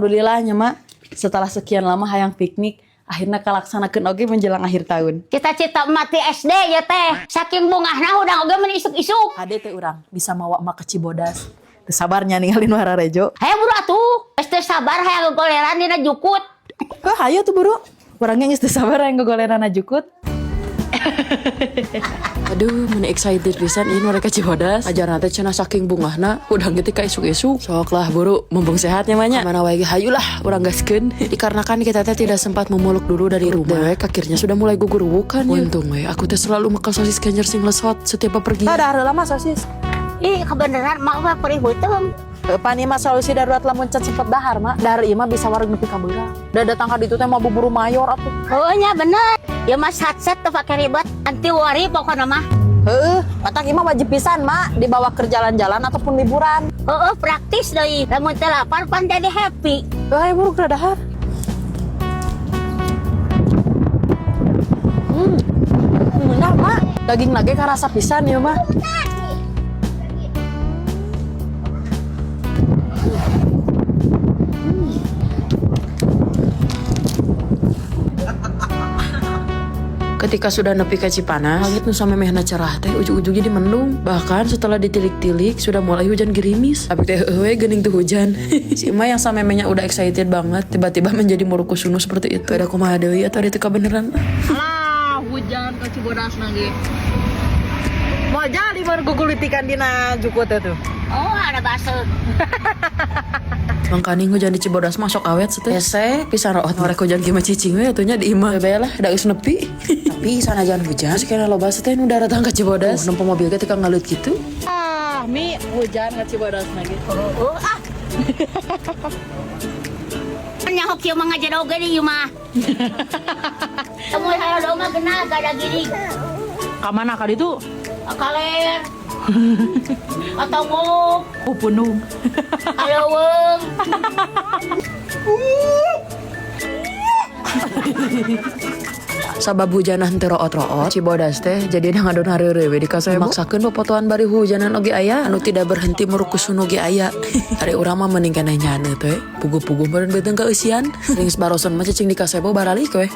Alhamdulillah nya, Mak. Setelah sekian lama hayang piknik, akhirnya kalaksanakeun oge menjelang akhir tahun. Cita-cita mati SD ya teh. Saking bungahna hudang oge meni isuk-isuk. Hade teh urang bisa mawa emak ke Cibodas. Teu sabar nya ninggalin Wararejo. Hayo buru atuh. Geus teu sabar hayang gogoleran dina jukut. Heuh, hayo tuh buru. Urangnya geus teu sabar hayang gogoleran jukut. Aduh, meni excited pisan ini mereka Cibodas. Ajarna teh cenah saking bungahna, hudang gitu ka isuk-isuk. Sok lah buru, mumpung sehat nya manya. Mana wae ge hayu lah, urang gaskeun. Dikarenakan kita teh tidak sempat memuluk dulu dari rumah. Dewek akhirnya sudah mulai guguruwukan ya. Untung we, aku teh selalu makan sosis kenjer sing lesot setiap bepergian. Ada lama sosis. Ih, kebenaran mak mah perih beuteung. Pan ieu mah solusi darurat lamun can sempet dahar, Mak. Dahar ieu mah bisa wareg nepi ka beurang. Da datang ka ditu teh mau buburu mayor atuh. Heuh nya bener. Ya mah sat-set teu pake ribet. Anti worry pokona mah. Heeh, matak ieu mah wajib pisan, Mak, dibawa ke jalan-jalan ataupun liburan. Heeh, praktis deui. Lamun teu lapar pan jadi happy. Heuh, hayu buru ke dahar. Nah, Mak, daging lagi karasa pisan ya, Mak. Ketika sudah nepi ka Cipanas, langit nu samemehna cerah teh ujug-ujugnya di mendung. Bahkan setelah ditilik-tilik sudah mulai hujan gerimis. Tapi teh heueuh we geuning tuh hujan. Si Ima yang samemehnya udah excited banget tiba-tiba menjadi murukusunu seperti itu. Ada kumaha deui atau itu kebenaran? Alah, hujan ke Cibodas lagi. Mau jadi baru gugulitikan dina jukut itu. Oh, ada baseuh. Mangkaning hujan di Cibodas mah sok awet teh. Hese pisan root ngorek hujan kieu mah cicing we atuh nya di imah. Bebe lah da geus nepi. Tapi sanajan hujan sih kena loba teh nu daratang ka Cibodas. Nempo mobil ge teu ngalut gitu. Ah, Mi, hujan ke Cibodas lagi. Oh, ah. Nyaho kieu mah ngajar oge di ieu mah. Lamun hayo mah kena gada gini. Ka mana ka ditu? Kaler. Atau Oh, punung. Kaleuweung. Sabab hujanan teu root-root, Cibodas teh jadi ngadon hareureuy we di kasebo. Maksakeun popotoan bari hujanan oge aya, anu tidak berhenti murukusunu ge aya. Ari urang mah mending keneh nyaneut we. Puguh-puguh meureun beuteung kaeusian. Rings baroson mah cicing di kasebo baralik we.